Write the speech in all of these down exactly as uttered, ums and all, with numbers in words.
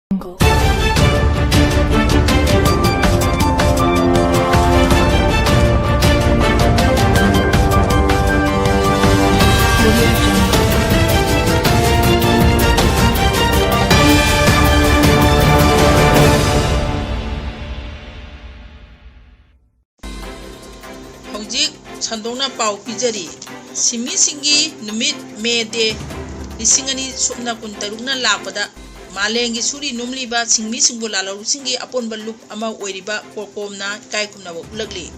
ꯍꯧꯖꯤꯛ ꯁꯟꯗꯣꯛꯅ ꯄꯥꯎ ꯄꯤꯖꯔꯤ꯫ ꯁꯤꯟꯃꯤꯁꯤꯡꯒꯤ ꯅꯨꯃꯤꯠ, ꯃꯦ ꯗꯦ, ꯂꯤꯁꯤꯡ ꯑꯅꯤ ꯁꯨꯞꯅ ꯀꯨꯟꯇꯔꯨꯛꯅ ꯂꯥꯛꯄꯗ ꯃꯥꯂꯦꯝꯒꯤ ꯁꯨꯔꯤ ꯅꯣꯝꯂꯤꯕ ꯁꯤꯟꯃꯤꯁꯤꯡꯕꯨ ꯂꯥꯜꯍꯧꯁꯤꯡꯒꯤ ꯑꯄꯨꯟꯕ ꯂꯨꯞ ꯑꯃ ꯑꯣꯏꯔꯤꯕ ꯀꯣꯔꯀꯣꯝꯅ ꯏꯀꯥꯏ ꯈꯨꯝꯅꯕ ꯎꯠꯂꯛꯂꯤ꯫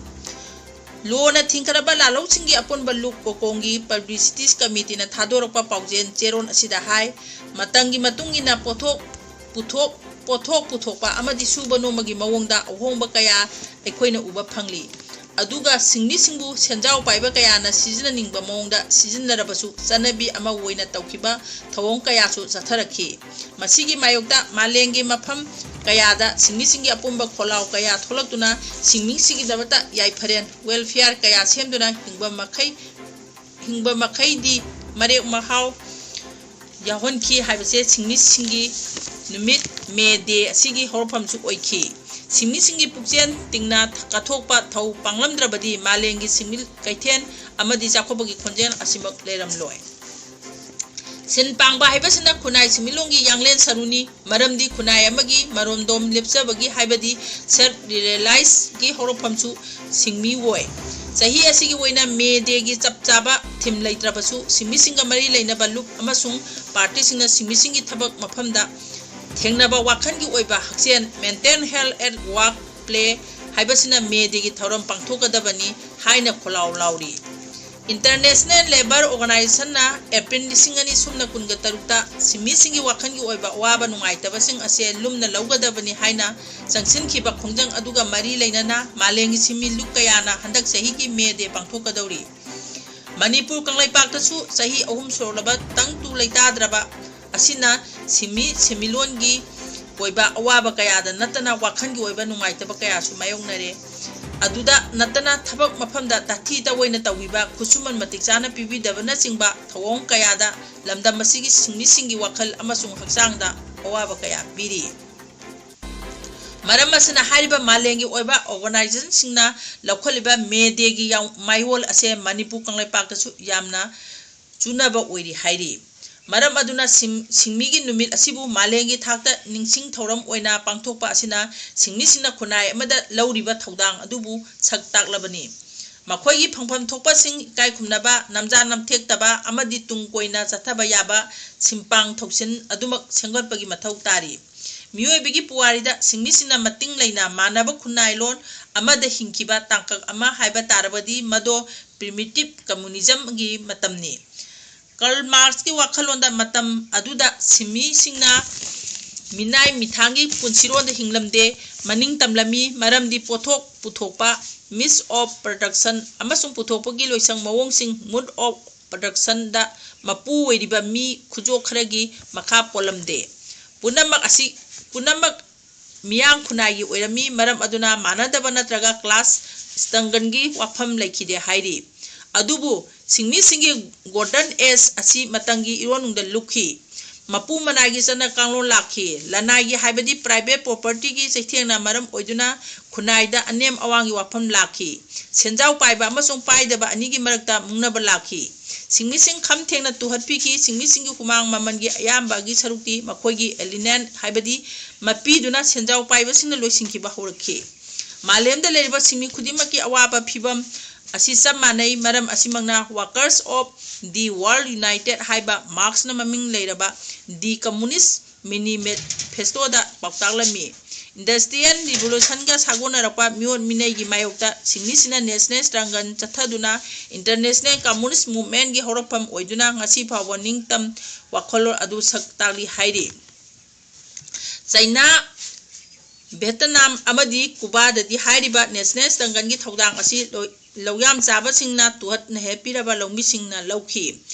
ꯂꯣꯅ ꯊꯤꯡꯈꯠꯂꯕ ꯂꯥꯜꯍꯧꯁꯤꯡꯒꯤ ꯑꯄꯨꯟꯕ ꯂꯨꯞ ꯀꯣꯔꯀꯣꯝꯒꯤ ꯄꯕ꯭ꯂꯤꯁꯤꯇꯤꯁ ꯀꯃꯤꯇꯤꯅ ꯊꯥꯗꯣꯔꯛꯄ ꯄꯥꯎꯖꯦꯜ ꯆꯦꯔꯣꯜ ꯑꯁꯤꯗ ꯍꯥꯏ, ꯃꯇꯝꯒꯤ ꯃꯇꯨꯡ ꯏꯟꯅ ꯄꯣꯠꯊꯣꯛ ꯄꯨꯊꯣꯛ, ꯄꯣꯠꯊꯣꯛ ꯄꯨꯊꯣꯛꯄ ꯑꯃꯗꯤ ꯁꯨꯕ ꯅꯣꯝꯕꯒꯤ ꯃꯑꯣꯡꯗ ꯑꯍꯣꯡꯕ ꯀꯌꯥ ꯑꯩꯈꯣꯏꯅ ꯎꯕ ꯐꯪꯂꯤ꯫ ꯑꯗꯨꯒ ꯁꯤꯟꯃꯤꯁꯤꯡꯕꯨ ꯁꯦꯟꯖꯥꯎ ꯄꯥꯏꯕ ꯀꯌꯥꯅ ꯁꯤꯖꯤꯟꯅꯅꯤꯡꯕ ꯃꯑꯣꯡꯗ ꯁꯤꯖꯤꯟꯅꯔꯕꯁꯨ, ꯆꯠꯅꯕꯤ ꯑꯃ ꯑꯣꯏꯅ ꯇꯧꯈꯤꯕ ꯊꯧꯑꯣꯡ ꯀꯌꯥꯁꯨ ꯆꯠꯊꯔꯛꯈꯤ꯫ ꯃꯁꯤꯒꯤ ꯃꯥꯌꯣꯛꯇ ꯃꯥꯂꯦꯝꯒꯤ ꯃꯐꯝ ꯀꯌꯥꯗ ꯁꯤꯟꯃꯤꯁꯤꯡꯒꯤ ꯑꯄꯨꯟꯕ ꯈꯣꯜꯂꯥꯎ ꯀꯌꯥ ꯊꯣꯛꯂꯛꯇꯨꯅ, ꯁꯤꯟꯃꯤꯁꯤꯡꯒꯤꯗꯃꯛꯇ ꯌꯥꯏꯐꯔꯦꯟ, welfare, ꯀꯌꯥ ꯁꯦꯝꯗꯨꯅ ꯍꯤꯡꯕ ꯃꯈꯩ ꯍꯤꯡꯕ ꯃꯈꯩꯗꯤ ꯃꯔꯦꯛ ꯃꯍꯥꯎ ꯌꯥꯎꯍꯟꯈꯤ ꯍꯥꯏꯕꯁꯦ ꯁꯤꯟꯃꯤꯁꯤꯡꯒꯤ ꯅꯨꯃꯤꯠ, ꯃꯦ ꯗꯦ, ꯑꯁꯤꯒꯤ ꯍꯧꯔꯛꯐꯝꯁꯨ ꯑꯣꯏꯈꯤ꯫ ꯁꯤꯟꯃꯤꯁꯤꯡꯒꯤ ꯄꯨꯛꯆꯦꯜ ꯇꯤꯡꯅ ꯀꯠꯊꯣꯛꯄ ꯊꯧ ꯄꯥꯡꯂꯝꯗ꯭ꯔꯕꯗꯤ ꯃꯥꯂꯦꯝꯒꯤ ꯁꯤꯟꯃꯤ ꯀꯩꯊꯦꯜ ꯑꯃꯗꯤ ꯆꯥꯎꯈꯠꯄꯒꯤ ꯈꯣꯟꯖꯦꯜ ꯑꯁꯤꯃꯛ ꯂꯩꯔꯝꯂꯣꯏ꯫ ꯁꯤꯟ ꯄꯥꯡꯕ ꯍꯥꯏꯕꯁꯤꯅ ꯈꯨꯟꯅꯥꯏ ꯁꯤꯟꯃꯤꯠꯂꯣꯟꯒꯤ ꯌꯥꯡꯂꯦꯟ ꯁꯔꯨꯅꯤ꯫ ꯃꯔꯝꯗꯤ ꯈꯨꯟꯅꯥꯏ ꯑꯃꯒꯤ ꯃꯔꯣꯝꯗꯣꯝ ꯂꯦꯞꯆꯕꯒꯤ, ꯍꯥꯏꯕꯗꯤ self realizeꯒꯤ ꯍꯧꯔꯛꯐꯝꯁꯨ ꯁꯤꯟꯃꯤ ꯑꯣꯏ꯫ ꯆꯍꯤ ꯑꯁꯤꯒꯤ ꯑꯣꯏꯅ ꯃꯦ ꯗꯦꯒꯤ ꯆꯞ ꯆꯥꯕ theme ꯂꯩꯇ꯭ꯔꯕꯁꯨ, ꯁꯤꯟꯃꯤꯁꯤꯡꯒ ꯃꯔꯤ ꯂꯩꯅꯕ ꯂꯨꯞ ꯑꯃꯁꯨꯡ partyꯁꯤꯡꯅ ꯁꯤꯟꯃꯤꯁꯤꯡꯒꯤ ꯊꯕꯛ ꯃꯐꯝꯗ ꯊꯦꯡꯅꯕ ꯋꯥꯈꯜꯒꯤ ꯑꯣꯏꯕ ꯍꯛꯁꯦꯜ, mental health at work, play ꯍꯥꯏꯕꯁꯤꯅ ꯃꯦ ꯗꯦꯒꯤ ꯊꯧꯔꯝ ꯄꯥꯡꯊꯣꯛꯀꯗꯕꯅꯤ ꯍꯥꯏꯅ ꯈꯣꯜꯂꯥꯎ ꯂꯥꯎꯔꯤ꯫ International Labour Organizationꯅ ꯑꯦꯄ꯭ꯔꯤꯜ ꯂꯤꯁꯤꯡ ꯑꯅꯤ ꯁꯨꯞꯅ ꯀꯨꯟꯒ ꯇꯔꯨꯛꯇ ꯁꯤꯟꯃꯤꯁꯤꯡꯒꯤ ꯋꯥꯈꯜꯒꯤ ꯑꯣꯏꯕ ꯑꯋꯥꯕ ꯅꯨꯡꯉꯥꯏꯇꯕꯁꯤꯡ ꯑꯁꯦ ꯂꯨꯝꯅ ꯂꯧꯒꯗꯕꯅꯤ ꯍꯥꯏꯅ ꯆꯪꯁꯤꯟꯈꯤꯕ ꯈꯣꯡꯖꯪ ꯑꯗꯨꯒ ꯃꯔꯤ ꯂꯩꯅꯅ ꯃꯥꯂꯦꯝꯒꯤ ꯁꯤꯟꯃꯤ ꯂꯨꯞ ꯀꯌꯥꯅ ꯍꯟꯗꯛ ꯆꯍꯤꯒꯤ ꯃꯦ ꯗꯦ ꯄꯥꯡꯊꯣꯛꯀꯗꯧꯔꯤ꯫ ꯃꯅꯤꯄꯨꯔ ꯀꯪꯂꯩꯄꯥꯛꯇꯁꯨ ꯆꯍꯤ ꯑꯍꯨꯝ ꯁꯨꯔꯛꯂꯕ ꯇꯪꯗꯨ ꯂꯩꯇꯥꯗ꯭ꯔꯕ ꯑꯁꯤꯅ ꯁꯤꯟꯃꯤ ꯁꯦꯟꯃꯤꯠꯂꯣꯟꯒꯤ ꯑꯣꯏꯕ ꯑꯋꯥꯕ ꯀꯌꯥꯗ ꯅꯠꯇꯅ ꯋꯥꯈꯜꯒꯤ ꯑꯣꯏꯕ ꯅꯨꯡꯉꯥꯏꯇꯕ ꯀꯌꯥꯁꯨ ꯃꯥꯌꯣꯛꯅꯔꯦ꯫ ꯑꯗꯨꯗ ꯅꯠꯇꯅ ꯊꯕꯛ ꯃꯐꯝꯗ ꯇꯥꯊꯤ ꯇꯑꯣꯏꯅ ꯇꯧꯕꯤꯕ, ꯈꯨꯠꯁꯨꯃꯟ ꯃꯇꯤꯛ ꯆꯥꯅ ꯄꯤꯕꯤꯗꯕꯅꯆꯤꯡꯕ ꯊꯧꯑꯣꯡ ꯀꯌꯥꯗ ꯂꯝꯗꯝ ꯑꯁꯤꯒꯤ ꯁꯤꯟꯃꯤꯁꯤꯡꯒꯤ ꯋꯥꯈꯜ ꯑꯃꯁꯨꯡ ꯍꯛꯆꯥꯡꯗ ꯑꯋꯥꯕ ꯀꯌꯥ ꯄꯤꯔꯤ꯫ ꯃꯔꯝ ꯑꯁꯤꯅ ꯍꯥꯏꯔꯤꯕ ꯃꯥꯂꯦꯝꯒꯤ ꯑꯣꯏꯕ organizationꯁꯤꯡꯅ ꯂꯧꯈꯠꯂꯤꯕ May Dayꯒꯤ ꯌꯥꯎ-, ꯃꯥꯏꯑꯣꯟ ꯑꯁꯦ ꯃꯅꯤꯄꯨꯔ ꯀꯪꯂꯩꯄꯥꯛꯇꯁꯨ ꯌꯥꯝꯅ ꯆꯨꯅꯕ ꯑꯣꯏꯔꯤ ꯍꯥꯏꯔꯤ꯫ ꯃꯔꯝ ꯑꯗꯨꯅ ꯁꯤꯡ-, ꯁꯤꯡꯃꯤꯒꯤ ꯅꯨꯃꯤꯠ ꯑꯁꯤꯕꯨ ꯃꯥꯂꯦꯝꯒꯤ ꯊꯥꯛꯇ ꯅꯤꯡꯁꯤꯡ ꯊꯧꯔꯝ ꯑꯣꯏꯅ ꯄꯥꯡꯊꯣꯛꯄ ꯑꯁꯤꯅ ꯁꯤꯡꯃꯤꯁꯤꯡꯅ ꯈꯨꯟꯅꯥꯏ ꯑꯃꯗ ꯂꯧꯔꯤꯕ ꯊꯧꯗꯥꯡ ꯑꯗꯨꯕꯨ ꯁꯛ ꯇꯥꯛꯂꯕꯅꯤ꯫ ꯃꯈꯣꯏꯒꯤ ꯐꯪꯐꯝ ꯊꯣꯛꯄꯁꯤꯡ ꯏꯀꯥꯏ ꯈꯨꯝꯅꯕ, ꯅꯝꯖꯥ ꯅꯝꯊꯦꯛꯇꯕ ꯑꯃꯗꯤ ꯇꯨꯡ ꯀꯣꯏꯅ ꯆꯠꯊꯕ ꯌꯥꯕ ꯁꯤꯝꯄꯥꯡ ꯊꯧꯁꯤꯟ ꯑꯗꯨꯃꯛ ꯁꯦꯝꯒꯠꯄꯒꯤ ꯃꯊꯧ ꯇꯥꯔꯤ꯫ ꯃꯤꯑꯣꯏꯕꯒꯤ ꯄꯨꯋꯥꯔꯤꯗ ꯁꯤꯡꯃꯤꯁꯤꯡꯅ ꯃꯇꯤꯡ ꯂꯩꯅ ꯃꯥꯟꯅꯕ ꯈꯨꯟꯅꯥꯏꯂꯣꯟ ꯑꯃꯗ ꯍꯤꯡꯈꯤꯕ ꯇꯥꯡꯀꯛ ꯑꯃ ꯍꯥꯏꯕ ꯇꯥꯔꯕꯗꯤ ꯃꯗꯣ primitive communismꯒꯤ ꯃꯇꯝꯅꯤ꯫ Karl Marxꯀꯤ ꯋꯥꯈꯜꯂꯣꯟꯗ ꯃꯇꯝ ꯑꯗꯨꯗ ꯁꯤꯟꯃꯤꯁꯤꯡꯅ ꯃꯤꯅꯥꯏ ꯃꯤꯊꯥꯡꯒꯤ ꯄꯨꯟꯁꯤꯔꯣꯟꯗ ꯍꯤꯡꯂꯝꯗꯦ, ꯃꯅꯤꯡ ꯇꯝꯂꯝꯃꯤ, ꯃꯔꯝꯗꯤ ꯄꯣꯠꯊꯣꯛ ꯄꯨꯊꯣꯛꯄ, means of production, ꯑꯃꯁꯨꯡ ꯄꯨꯊꯣꯛꯄꯒꯤ ꯂꯣꯏꯁꯪ ꯃꯑꯣꯡꯁꯤꯡ, mode of productionꯗ ꯃꯄꯨ ꯑꯣꯏꯔꯤꯕ ꯃꯤ ꯈꯨꯖꯣꯛ ꯈꯔꯒꯤ ꯃꯈꯥ ꯄꯣꯜꯂꯝꯗꯦ꯫ ꯄꯨꯝꯅꯃꯛ ꯑꯁꯤ, ꯄꯨꯝꯅꯃꯛ ꯃꯤꯌꯥꯝ ꯈꯨꯟꯅꯥꯏꯒꯤ ꯑꯣꯏꯔꯝꯃꯤ, ꯃꯔꯝ ꯑꯗꯨꯅ ꯃꯥꯟꯅꯗꯕ ꯅꯠꯇ꯭ꯔꯒ class struggle ꯒꯤ ꯋꯥꯐꯝ ꯂꯩꯈꯤꯗꯦ ꯍꯥꯏꯔꯤ꯫ ꯑꯗꯨꯕꯨ ꯁꯤꯡꯃꯤꯁꯤꯡꯒꯤ golden age ꯑꯁꯤ ꯃꯇꯝꯒꯤ ꯏꯔꯣꯟꯅꯨꯡꯗ ꯂꯨꯞꯈꯤ꯫ ꯃꯄꯨ ꯃꯅꯥꯏꯒꯤ ꯆꯠꯅ ꯀꯥꯡꯂꯣꯟ ꯂꯥꯛꯈꯤ꯫ ꯂꯅꯥꯏꯒꯤ ꯍꯥꯏꯕꯗꯤ private property ꯒꯤ ꯆꯩꯊꯦꯡꯅ ꯃꯔꯝ ꯑꯣꯏꯗꯨꯅ ꯈꯨꯟꯅꯥꯏꯗ ꯑꯅꯦꯝ ꯑꯋꯥꯡꯒꯤ ꯋꯥꯐꯝ ꯂꯥꯛꯈꯤ꯫ ꯁꯦꯟꯖꯥꯎ ꯄꯥꯏꯕ ꯑꯃꯁꯨꯡ ꯄꯥꯏꯗꯕ ꯑꯅꯤꯒꯤ ꯃꯔꯛꯇ ꯃꯨꯛꯅꯕ ꯂꯥꯛꯈꯤ꯫ ꯁꯤꯡꯃꯤꯁꯤꯡ ꯈꯝ ꯊꯦꯡꯅ ꯇꯨꯍꯠꯄꯤꯈꯤ꯫ ꯁꯤꯡꯃꯤꯁꯤꯡꯒꯤ ꯍꯨꯃꯥꯡ ꯃꯃꯜꯒꯤ ꯑꯌꯥꯝꯕꯒꯤ ꯁꯔꯨꯛꯇꯤ ꯃꯈꯣꯏꯒꯤ alienation ꯍꯥꯏꯕꯗꯤ ꯃꯄꯤꯗꯨꯅ ꯁꯦꯟꯖꯥꯎ ꯄꯥꯏꯕꯁꯤꯡꯅ ꯂꯣꯏꯁꯤꯟꯈꯤꯕ ꯍꯧꯔꯛꯈꯤ꯫ ꯃꯥꯂꯦꯝꯗ ꯂꯩꯔꯤꯕ ꯁꯤꯡꯃꯤ ꯈꯨꯗꯤꯡꯃꯛꯀꯤ ꯑꯋꯥꯕ ꯐꯤꯚꯝ ꯑꯁꯤ ꯆꯞ ꯃꯥꯟꯅꯩ꯫ ꯃꯔꯝ ꯑꯁꯤꯃꯛꯅ Workers of the World United ꯍꯥꯏꯕ Marxꯅ ꯃꯃꯤꯡ ꯂꯩꯔꯕ The Communist Manifestoꯗ ꯄꯥꯎꯇꯥꯛꯂꯝꯃꯤ꯫ Industrial Revolutionꯒ ꯁꯥꯒꯣꯟꯅꯔꯛꯄ ꯃꯤꯑꯣꯠ ꯃꯤꯅꯩꯒꯤ ꯃꯥꯌꯣꯛꯇ ꯁꯤꯡꯃꯤꯁꯤꯡꯅ national struggle ꯆꯠꯊꯗꯨꯅ International Communist Movementꯀꯤ ꯍꯧꯔꯛꯐꯝ ꯑꯣꯏꯗꯨꯅ ꯉꯁꯤ ꯐꯥꯎꯕ ꯅꯤꯡꯇꯝ ꯋꯥꯈꯜꯂꯣꯟ ꯑꯗꯨ ꯁꯛ ꯇꯥꯛꯂꯤ ꯍꯥꯏꯔꯤ꯫ ꯆꯩꯅꯥ, ꯚꯦꯇꯅꯥꯝ ꯑꯃꯗꯤ ꯀꯨꯕꯥꯗꯗꯤ ꯍꯥꯏꯔꯤꯕ national struggleꯒꯤ ꯊꯧꯗꯥꯡ ꯑꯁꯤ ꯂꯣꯏ-, ꯂꯧꯌꯥꯝ ꯆꯥꯕꯁꯤꯡꯅ ꯇꯨꯍꯠ ꯅꯩꯍꯠꯄꯤꯔꯕ ꯂꯧꯃꯤꯁꯤꯡꯅ ꯂꯧꯈꯤ꯫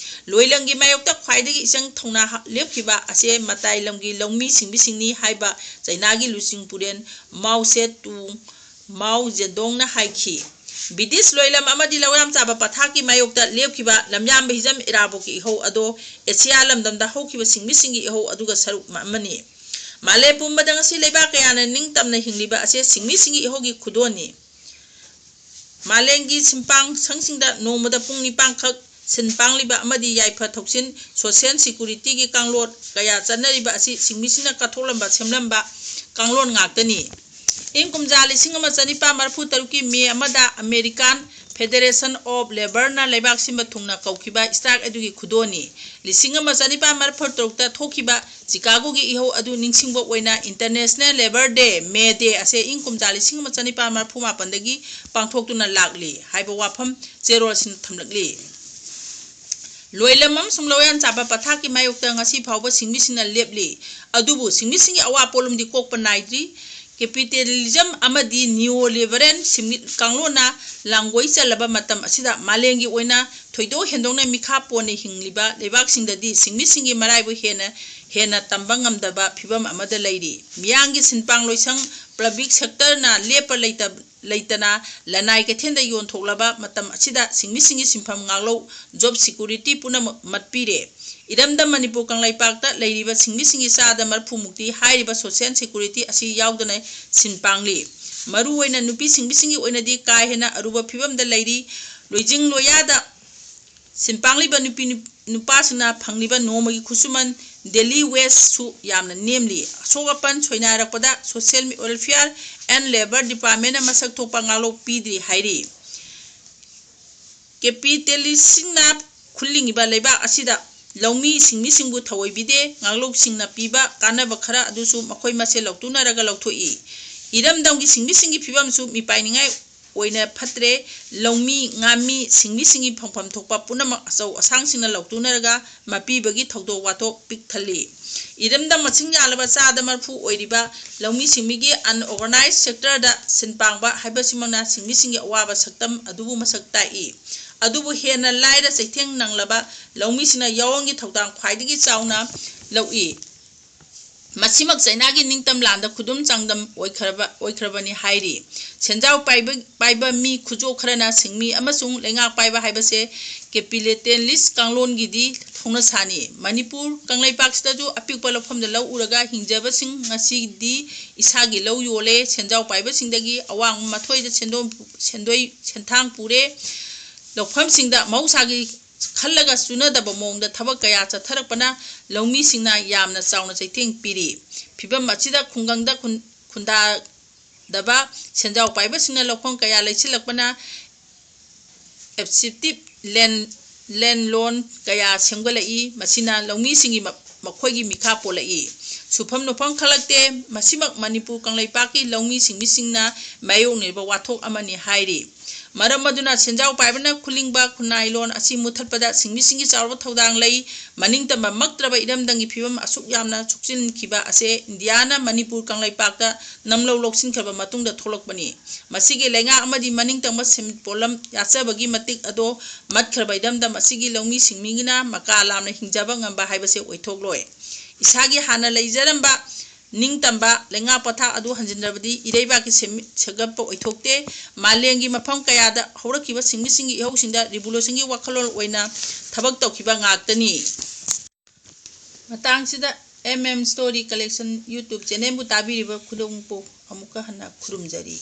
ꯂꯣꯏꯂꯝꯒꯤ ꯃꯥꯌꯣꯛꯇ ꯈ꯭ꯋꯥꯏꯗꯒꯤ ꯏꯆꯪ ꯊꯧꯅꯥ ꯍꯥ-, ꯂꯦꯞꯈꯤꯕ ꯑꯁꯦ ꯃꯇꯥꯏ ꯂꯝꯒꯤ ꯂꯧꯃꯤ ꯁꯤꯡꯕꯤꯁꯤꯡꯅꯤ ꯍꯥꯏꯕ ꯆꯩꯅꯥꯒꯤ ꯂꯨꯆꯤꯡ ꯄꯨꯔꯦꯟ ꯃꯥꯎ ꯁꯦ ꯇꯨꯡ, ꯃꯥꯎ ꯖꯦꯗꯣꯡꯅ ꯍꯥꯏꯈꯤ꯫ ꯕ꯭ꯔꯤꯇꯤꯁ ꯂꯣꯏꯂꯝ ꯑꯃꯗꯤ ꯂꯧꯌꯥꯝ ꯆꯥꯕ ꯄꯊꯥꯞꯀꯤ ꯃꯥꯌꯣꯛꯇ ꯂꯦꯞꯈꯤꯕ ꯂꯝꯌꯥꯝꯕ ꯍꯤꯖꯝ ꯏꯔꯥꯕꯣꯠꯀꯤ ꯏꯍꯧ ꯑꯗꯣ ꯑꯦꯁꯤꯌꯥ ꯂꯝꯗꯝꯗ ꯍꯧꯈꯤꯕ ꯁꯤꯡꯃꯤꯁꯤꯡꯒꯤ ꯏꯍꯧ ꯑꯗꯨꯒ ꯁꯔꯨꯛ ꯑꯃꯅꯤ꯫ ꯃꯥꯂꯦꯝ ꯄꯨꯝꯕꯗ ꯉꯁꯤ ꯂꯩꯕꯥꯛ ꯀꯌꯥꯅ ꯅꯤꯡꯇꯝꯅ ꯍꯤꯡꯂꯤꯕ ꯑꯁꯦ ꯁꯤꯡꯃꯤꯁꯤꯡꯒꯤ ꯏꯍꯧꯒꯤ ꯈꯨꯗꯣꯜꯅꯤ꯫ ꯃꯥꯂꯦꯝꯒꯤ ꯁꯤꯟꯄꯥꯡ ꯁꯪꯁꯤꯡꯗ ꯅꯣꯡꯃꯗ ꯄꯨꯡ ꯅꯤꯄꯥꯟꯈꯛ ꯁꯤꯟ ꯄꯥꯡꯂꯤꯕ ꯑꯃꯗꯤ ꯌꯥꯏꯐ ꯊꯧꯁꯤꯟ, ꯁꯣꯁꯤꯌꯦꯜ ꯁꯦꯀ꯭ꯌꯨꯔꯤꯇꯤꯒꯤ ꯀꯥꯡꯂꯣꯟ ꯀꯌꯥ ꯆꯠꯅꯔꯤꯕ ꯑꯁꯤ ꯁꯤꯡꯃꯤꯁꯤꯡꯅ ꯀꯠꯊꯣꯛꯂꯝꯕ ꯁꯦꯝꯂꯝꯕ ꯀꯥꯡꯂꯣꯟ ꯉꯥꯛꯇꯅꯤ꯫ ꯏꯪ ꯀꯨꯝꯖꯥ ꯂꯤꯁꯤꯡ ꯑꯃ ꯆꯅꯤꯄꯥꯟ ꯃꯔꯤꯐꯨ ꯇꯔꯨꯛꯀꯤ ꯃꯦ ꯑꯃꯗ American Federation of Labourꯅ ꯂꯩꯕꯥꯛ ꯁꯤꯟꯕ ꯊꯨꯡꯅ ꯀꯧꯈꯤꯕ ꯁ꯭ꯇ꯭ꯔꯥꯏꯛ ꯑꯗꯨꯒꯤ ꯈꯨꯗꯣꯜꯅꯤ꯫ ꯂꯤꯁꯤꯡ ꯑꯃ ꯆꯅꯤꯄꯥꯟ ꯃꯔꯤꯐꯨ ꯇꯔꯨꯛꯇ ꯊꯣꯛꯈꯤꯕ ꯆꯤꯀꯥꯒꯣꯒꯤ ꯏꯍꯧ ꯑꯗꯨ ꯅꯤꯡꯁꯤꯡꯕ ꯑꯣꯏꯅ International Labour Day, May Day ꯑꯁꯦ ꯏꯪ ꯀꯨꯝꯖꯥ ꯂꯤꯁꯤꯡ ꯑꯃ ꯆꯅꯤꯄꯥꯟ ꯃꯔꯤꯐꯨ ꯃꯥꯄꯟꯗꯒꯤ ꯄꯥꯡꯊꯣꯛꯇꯨꯅ ꯂꯥꯛꯂꯤ ꯍꯥꯏꯕ ꯋꯥꯐꯝ ꯆꯦꯔꯣꯜꯁꯤꯡꯅ ꯊꯝꯂꯛꯂꯤ꯫ ꯂꯣꯏꯂꯝ ꯑꯃꯁꯨꯡ ꯂꯧꯌꯥꯟ ꯆꯥꯕ ꯄꯊꯥꯞꯀꯤ ꯃꯥꯌꯣꯛꯇ ꯉꯁꯤ ꯐꯥꯎꯕ ꯁꯤꯡꯃꯤꯁꯤꯡꯅ ꯂꯦꯞꯂꯤ꯫ ꯑꯗꯨꯕꯨ ꯁꯤꯡꯃꯤꯁꯤꯡꯒꯤ ꯑꯋꯥ ꯄꯣꯠꯂꯨꯝꯗꯤ ꯀꯣꯛꯄ ꯅꯥꯏꯗ꯭ꯔꯤ꯫ Capitalism ꯑꯃꯗꯤ neoliberal ꯁꯤꯟꯃꯤꯠ ꯀꯥꯡꯂꯣꯟꯅ ꯂꯥꯡꯒꯣꯏ ꯆꯜꯂꯕ ꯃꯇꯝ ꯑꯁꯤꯗ ꯃꯥꯂꯦꯝꯒꯤ ꯑꯣꯏꯅ ꯊꯣꯏꯗꯣꯛ ꯍꯦꯟꯗꯣꯛꯅ ꯃꯤꯈꯥ ꯄꯣꯟꯅ ꯍꯤꯡꯂꯤꯕ ꯂꯩꯕꯥꯛꯁꯤꯡꯗꯗꯤ ꯁꯤꯡꯃꯤꯁꯤꯡꯒꯤ ꯃꯔꯥꯏꯕꯛ ꯍꯦꯟꯅ, ꯍꯦꯟꯅ ꯇꯝꯕ ꯉꯝꯗꯕ ꯐꯤꯚꯝ ꯑꯃꯗ ꯂꯩꯔꯤ꯫ ꯃꯤꯌꯥꯝꯒꯤ ꯁꯤꯟꯄꯥꯡ ꯂꯣꯏꯁꯪ, public sectorꯅ ꯂꯦꯞꯄ ꯂꯩꯇ-, ꯂꯩꯇꯅ ꯂꯅꯥꯏ ꯀꯩꯊꯦꯜꯗ ꯌꯣꯟꯊꯣꯛꯂꯕ ꯃꯇꯝ ꯑꯁꯤꯗ ꯁꯤꯡꯃꯤꯁꯤꯡꯒꯤ ꯁꯤꯟꯐꯝ ꯉꯥꯛꯂꯧ, job security ꯄꯨꯝꯅꯃꯛ ꯃꯠꯄꯤꯔꯦ꯫ ꯏꯔꯝꯗꯝ ꯃꯅꯤꯄꯨꯔ ꯀꯪꯂꯩꯄꯥꯛꯇ ꯂꯩꯔꯤꯕ ꯁꯤꯡꯃꯤꯁꯤꯡꯒꯤ ꯆꯥꯗ ꯃꯔꯤꯐꯨ ꯃꯨꯛꯇꯤ ꯍꯥꯏꯔꯤꯕ social security ꯑꯁꯤ ꯌꯥꯎꯗꯅ ꯁꯤꯟ ꯄꯥꯡꯂꯤ꯫ ꯃꯔꯨꯑꯣꯏꯅ ꯅꯨꯄꯤ ꯁꯤꯡꯃꯤꯁꯤꯡꯒꯤ ꯑꯣꯏꯅꯗꯤ ꯀꯥ ꯍꯦꯟꯅ ꯑꯔꯨꯕ ꯐꯤꯕꯝꯗ ꯂꯩꯔꯤ꯫ ꯂꯣꯏꯖꯤꯡ ꯂꯣꯌꯥꯗ ꯁꯤꯟ ꯄꯥꯡꯂꯤꯕ ꯅꯨꯄꯤ ꯅꯨ-, ꯅꯨꯄꯥꯁꯤꯡꯅ ꯐꯪꯂꯤꯕ ꯅꯣꯡꯃꯒꯤ ꯈꯨꯠꯁꯨꯃꯟ, daily wageꯁꯨ ꯌꯥꯝꯅ ꯅꯦꯝꯂꯤ꯫ ꯑꯁꯣꯛ ꯑꯄꯟ ꯁꯣꯏꯅꯥꯏꯔꯛꯄꯗ Social Welfare and Labour Departmentꯅ ꯃꯁꯛ ꯊꯣꯛꯄ ꯉꯥꯛꯂꯧ ꯄꯤꯗ꯭ꯔꯤ ꯍꯥꯏꯔꯤ꯫ Capitalistꯁꯤꯡꯅ ꯈꯨꯜꯂꯤꯡꯉꯤꯕ ꯂꯩꯕꯥꯛ ꯑꯁꯤꯗ ꯂꯧꯃꯤ ꯁꯤꯡꯃꯤꯁꯤꯡꯕꯨ ꯊꯑꯣꯏꯕꯤꯗꯦ꯫ ꯉꯥꯛꯂꯧꯁꯤꯡꯅ ꯄꯤꯕ ꯀꯥꯟꯅꯕ ꯈꯔ ꯑꯗꯨꯁꯨ ꯃꯈꯣꯏ ꯃꯁꯦꯜ ꯂꯧꯊꯣꯛꯅꯔꯒ ꯂꯧꯊꯣꯛꯏ꯫ ꯏꯔꯝꯗꯝꯒꯤ ꯁꯤꯡꯃꯤꯁꯤꯡꯒꯤ ꯐꯤꯕꯝꯁꯨ ꯃꯤꯄꯥꯏꯅꯤꯡꯉꯥꯏ ꯑꯣꯏꯅ ꯐꯠꯇ꯭ꯔꯦ꯫ ꯂꯧꯃꯤ, ꯉꯥꯃꯤ, ꯁꯤꯡꯃꯤꯁꯤꯡꯒꯤ ꯐꯪꯐꯝ ꯊꯣꯛꯄ ꯄꯨꯝꯅꯃꯛ ꯑꯆꯧ ꯑꯁꯥꯡꯁꯤꯡꯅ ꯂꯧꯊꯣꯛꯅꯔꯒ ꯃꯄꯤꯕꯒꯤ ꯊꯧꯗꯣꯛ ꯋꯥꯊꯣꯛ ꯄꯤꯛ ꯊꯜꯂꯤ꯫ ꯏꯔꯝꯗꯝ ꯃꯁꯤꯡ ꯌꯥꯝꯂꯕ ꯆꯥꯗ ꯃꯔꯤꯐꯨ ꯑꯣꯏꯔꯤꯕ ꯂꯧꯃꯤ ꯁꯤꯡꯃꯤꯒꯤ unorganized sectorꯗ ꯁꯤꯟ ꯄꯥꯡꯕ ꯍꯥꯏꯕꯁꯤꯃꯛꯅ ꯁꯤꯡꯃꯤꯁꯤꯡꯒꯤ ꯑꯋꯥꯕ ꯁꯛꯇꯝ ꯑꯗꯨꯕꯨ ꯃꯁꯛ ꯇꯥꯛꯏ꯫ ꯑꯗꯨꯕꯨ ꯍꯦꯟꯅ ꯂꯥꯏꯔ ꯆꯩꯊꯦꯡ ꯅꯪꯂꯕ ꯂꯧꯃꯤꯁꯤꯡꯅ ꯌꯥꯑꯣꯡꯒꯤ ꯊꯧꯗꯥꯡ ꯈ꯭ꯋꯥꯏꯗꯒꯤ ꯆꯥꯎꯅ ꯂꯧꯏ꯫ ꯃꯁꯤꯃꯛ ꯆꯩꯅꯥꯒꯤ ꯅꯤꯡꯇꯝ ꯂꯥꯟꯗ ꯈꯨꯗꯨꯝ ꯆꯥꯡꯗꯝ ꯑꯣꯏꯈ꯭ꯔꯕ, ꯑꯣꯏꯈ꯭ꯔꯕꯅꯤ ꯍꯥꯏꯔꯤ꯫ ꯁꯦꯟꯖꯥꯎ ꯄꯥꯏꯕ, ꯄꯥꯏꯕ ꯃꯤ ꯈꯨꯖꯣ ꯈꯔꯅ ꯁꯤꯡꯃꯤ ꯑꯃꯁꯨꯡ ꯂꯩꯉꯥꯛ ꯄꯥꯏꯕ ꯍꯥꯏꯕꯁꯦ ꯀꯦꯄꯤꯇꯦꯂꯤꯁ ꯀꯥꯡꯂꯣꯟꯒꯤꯗꯤ ꯍꯧꯅꯁꯥꯅꯤ꯫ ꯃꯅꯤꯄꯨꯔ ꯀꯪꯂꯩꯄꯥꯛꯁꯤꯗꯁꯨ ꯑꯄꯤꯛꯄ ꯂꯧꯐꯝꯗ ꯂꯧ ꯎꯔꯒ ꯍꯤꯡꯖꯕꯁꯤꯡ ꯉꯁꯤꯗꯤ ꯏꯁꯥꯒꯤ ꯂꯧ ꯌꯣꯜꯂꯦ, ꯁꯦꯟꯖꯥꯎ ꯄꯥꯏꯕꯁꯤꯡꯗꯒꯤ ꯑꯋꯥꯡꯕ ꯃꯊꯣꯏꯗ ꯁꯦꯟꯗꯣꯡ, ꯁꯦꯟꯗꯣꯏ, ꯁꯦꯟꯊꯥꯡ ꯄꯨꯔꯦ꯫ ꯂꯧꯐꯝꯁꯤꯡꯗ ꯃꯍꯧꯁꯥꯒꯤ ꯈꯜꯂꯒ ꯆꯨꯅꯗꯕ ꯃꯑꯣꯡꯗ ꯊꯕꯛ ꯀꯌꯥ ꯆꯠꯊꯔꯛꯄꯅ ꯂꯧꯃꯤꯁꯤꯡꯅ ꯌꯥꯝꯅ ꯆꯥꯎꯅ ꯆꯩꯊꯦꯡ ꯄꯤꯔꯤ꯫ ꯐꯤꯚꯝ ꯑꯁꯤꯗ ꯈꯨꯡꯒꯪꯗ ꯈꯨꯟ-, ꯈꯨꯟꯗꯥꯗꯕ ꯁꯦꯟꯖꯥꯎ ꯄꯥꯏꯕꯁꯤꯡꯅ ꯂꯧꯐꯝ ꯀꯌꯥ ꯂꯩꯁꯤꯜꯂꯛꯄꯅ ꯑꯦꯞꯁꯤꯞꯇꯤꯞ ꯂꯦꯟ-, ꯂꯦꯟ ꯂꯣꯟ ꯀꯌꯥ ꯁꯦꯝꯒꯠꯂꯛꯏ꯫ ꯃꯁꯤꯅ ꯂꯧꯃꯤꯁꯤꯡꯒꯤ ꯃ-, ꯃꯈꯣꯏꯒꯤ ꯃꯤꯈꯥ ꯄꯣꯜꯂꯛꯏ꯫ ꯁꯨꯐꯝ ꯅꯣꯐꯝ ꯈꯜꯂꯛꯇꯦ꯫ ꯃꯁꯤꯃꯛ ꯃꯅꯤꯄꯨꯔ ꯀꯪꯂꯩꯄꯥꯛꯀꯤ ꯂꯧꯃꯤ ꯁꯤꯡꯃꯤꯁꯤꯡꯅ ꯃꯥꯌꯣꯛꯅꯔꯤꯕ ꯋꯥꯊꯣꯛ ꯑꯃꯅꯤ ꯍꯥꯏꯔꯤ꯫ ꯃꯔꯝ ꯑꯗꯨꯅ ꯁꯦꯟꯖꯥꯎ ꯄꯥꯏꯕꯅ ꯈꯨꯂꯤꯡꯕ ꯈꯨꯟꯅꯥꯏꯂꯣꯟ ꯑꯁꯤ ꯃꯨꯠꯊꯠꯄꯗ ꯁꯤꯡꯃꯤꯁꯤꯡꯒꯤ ꯆꯥꯎꯔꯕ ꯊꯧꯗꯥꯡ ꯂꯩ꯫ ꯃꯅꯤꯡꯇꯝꯕ ꯃꯛꯇ꯭ꯔꯕ ꯏꯔꯝꯗꯝꯒꯤ ꯐꯤꯕꯝ ꯑꯁꯨꯛ ꯌꯥꯝꯅ ꯁꯣꯛꯆꯤꯟꯈꯤꯕ ꯑꯁꯦ ꯏꯟꯗꯤꯌꯥꯅ ꯃꯅꯤꯄꯨꯔ ꯀꯪꯂꯩꯄꯥꯛꯇ ꯅꯝꯂꯧ ꯂꯧꯁꯤꯟꯈ꯭ꯔꯕ ꯃꯇꯨꯡꯗ ꯊꯣꯛꯂꯛꯄꯅꯤ꯫ ꯃꯁꯤꯒꯤ ꯂꯩꯉꯥꯛ ꯑꯃꯗꯤ ꯃꯅꯤꯡꯇꯝꯕ ꯁꯦꯟꯃꯤꯠ ꯄꯣꯠꯂꯝ ꯌꯥꯠꯆꯕꯒꯤ ꯃꯇꯤꯛ ꯑꯗꯣ ꯃꯠꯈ꯭ꯔꯕ ꯏꯔꯝꯗꯝ ꯑꯁꯤꯒꯤ ꯂꯧꯃꯤ ꯁꯤꯡꯃꯤꯒꯤꯅ ꯃꯀꯥ ꯂꯥꯝꯅ ꯍꯤꯡꯖꯕ ꯉꯝꯕ ꯍꯥꯏꯕꯁꯦ ꯑꯣꯏꯊꯣꯛꯂꯣꯏ꯫ ꯏꯁꯥꯒꯤ ꯍꯥꯟꯅ ꯂꯩꯖꯔꯝꯕ ꯅꯤꯡꯇꯝꯕ ꯂꯩꯉꯥꯛ ꯄꯊꯥꯞ ꯑꯗꯨ ꯍꯟꯖꯤꯟꯗ꯭ꯔꯕꯗꯤ ꯏꯔꯩꯕꯥꯛꯀꯤ ꯁꯦꯝꯃꯤ-, ꯁꯦꯝꯒꯠꯄ ꯑꯣꯏꯊꯣꯛꯇꯦ꯫ ꯃꯥꯂꯦꯝꯒꯤ ꯃꯐꯝ ꯀꯌꯥꯗ ꯍꯧꯔꯛꯈꯤꯕ ꯁꯤꯡꯃꯤꯁꯤꯡꯒꯤ ꯏꯍꯧꯁꯤꯡꯗ ꯔꯤꯚꯣꯂꯨꯁꯟꯒꯤ ꯋꯥꯈꯜꯂꯣꯟ ꯑꯣꯏꯅ ꯊꯕꯛ ꯇꯧꯈꯤꯕ ꯉꯥꯛꯇꯅꯤ꯫ ꯃꯇꯥꯡꯁꯤꯗ M M Story Collection YouTube ꯆꯦꯅꯦꯜꯕꯨ ꯇꯥꯕꯤꯔꯤꯕ ꯈꯨꯗꯤꯡꯃꯛꯄꯨ ꯑꯃꯨꯛꯀ ꯍꯟꯅ ꯈꯨꯔꯨꯝꯖꯔꯤ꯫